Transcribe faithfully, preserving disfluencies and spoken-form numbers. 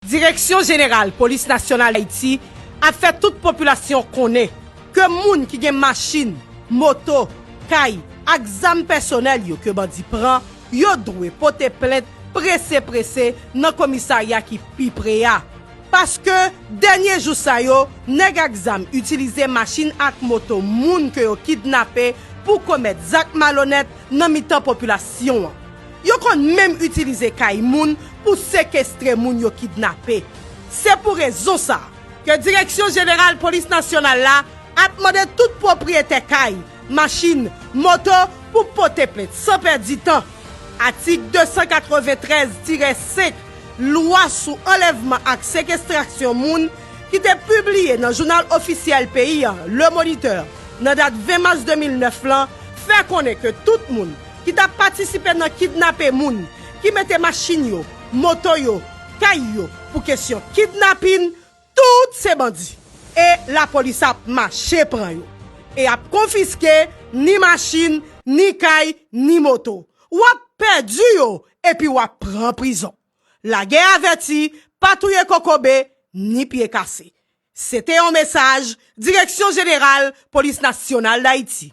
Direksyon Jeneral Polis Nasyonal Ayiti ap fè tout popilasyon konnen ke moun ki gen machin, moto, kay ak zam pèsonèl yo ke bandi pran, yo dwe pote plent prese prese nan komisarya ki pi pre a. Paske dènye jou sa yo, nèg ak zam itilize machin ak moto moun ke yo kidnape pou komèt zak malonèt nan mitan popilasyon an. Yo konn menm itilize kay moun pou sekestre moun yo kidnape. Se pou rezon sa a ke Direksyon Jeneral Polis Nasyonal la ap mande tout pwopriyetè kay, machin, moto pou pote plent san pèdi tan. Atik de san katreventrèz tirè senk Lwa sou anlèvman ak sekestrasyon moun ki te pibliye nan jounal ofisyèl peyi a, Le Moniteur, nan dat ven mas de mil nèf lan, fè konnen ke tout moun ki t ap patisipe nan kidnape moun, ki mete machin yo, moto yo, kay yo pou kesyon kidnapin, tout se bandi. E lapolis ap mache pran yo. E ap konfiske ni machin, ni kay, ni moto. W ap pèdi yo epi w ap pran prizon. Lagè avèti, pa touye kokobe, ni pye kase. Se te yon mesaj Direksyon Jeneral Polis Nasyonal d Ayiti.